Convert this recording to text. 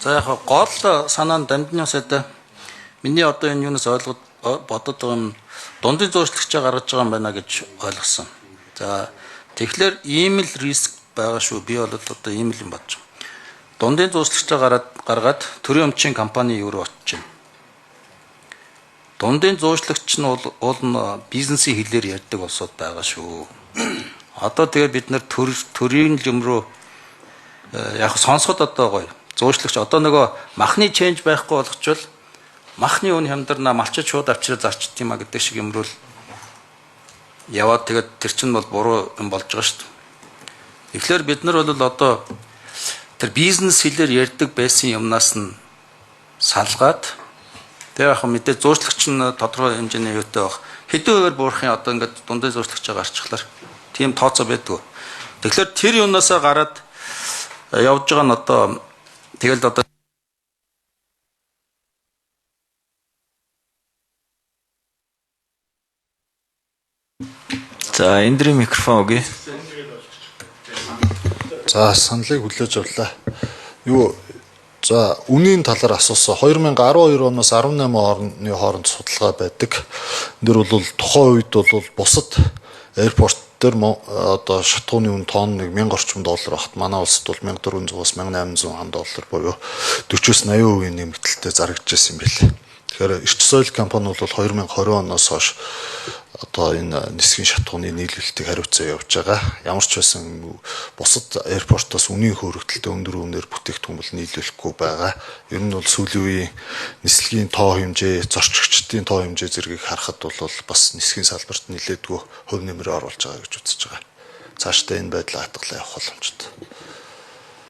За яг гол санаа нь Дамдины сайдаа миний одоо энэ юунаас ойлгоод бодод байгаа юм дундын зуурчлагчаа гаргаж байгаа юм байна гэж ойлгосон. За тэгэхээр ийм л риск байгаа шүү. Би бол одоо ийм л юм бодож байгаа. Дундын зуурчлагчаа гаргаад төрийн өмчийн компани юу руу очиж байна. Дундын зуурчлагч нь бол бизнесийн хэлээр ярьдаг улсууд байгаа шүү. Одоо тэгээ бид нар төрийн юм руу яг сонсоход одоо гоё. Зуурчлагч одоо нөгөө махны ченж байхгүй болгочвол махны үн хямдарна, малчид шууд авчираа зарчд юм а гэдэг шиг юм руу яваад тэгээд тэр чинь бол буруу юм болж байгаа шүү дээ. Тэгэхээр бид нар бол одоо тэр бизнес хэлээр ярьдаг байсан юмнаас нь салгаад тэгээ яг мэдээ зуурчлагч нь тодорхой хэмжээний юутай байх. Хэдэн хувиар буурахын одоо ингээд дундын зуурчлагчаа гарчхалаар тийм тооцоо байдгүй. Тэгэхээр тэр юунаасаа гараад явж байгаа нь одоо тэгэл одоо За эндрийн микрофон өгье. За саналыг хүлээж авлаа. Юу за үнийн талаар асуусан. 2012 оноос 18 оны хооронд судалгаа байдаг. Энэ дэр бол тухайн үед бол бусад аэропорт дээр одоо шатхууны үн тонн нэг 1000 орчим доллар багт манай улсад бол 1400-аас 1800 доллар буюу 40-оос 80% нэмэгдэлтэй зарагдаж байсан юм билээ. Тэгэхээр Эрчис Ойл компани бол 2020 оноос хойш одоо энэ нисгийн шатхууны нийлүүлэлтийг хариуцсан явж байгаа. Ямар ч байсан бусад аэропортоос үнийн хөөрөгдөлтөй өндөр үнээр бүтээгдэхүүн бол нийлүүлэхгүй байгаа. Ер нь бол сүүлийн үеийн нислэгийн тоо хэмжээ, зорчигчдын тоо хэмжээ зэргийг харахад бол бас нисгийн салбарт нэлээдгүй хувь нэмрээ оруулж байгаа гэж үзэж байгаа. Цаашдаа энэ байдлаа хадгалан явах боломжтой.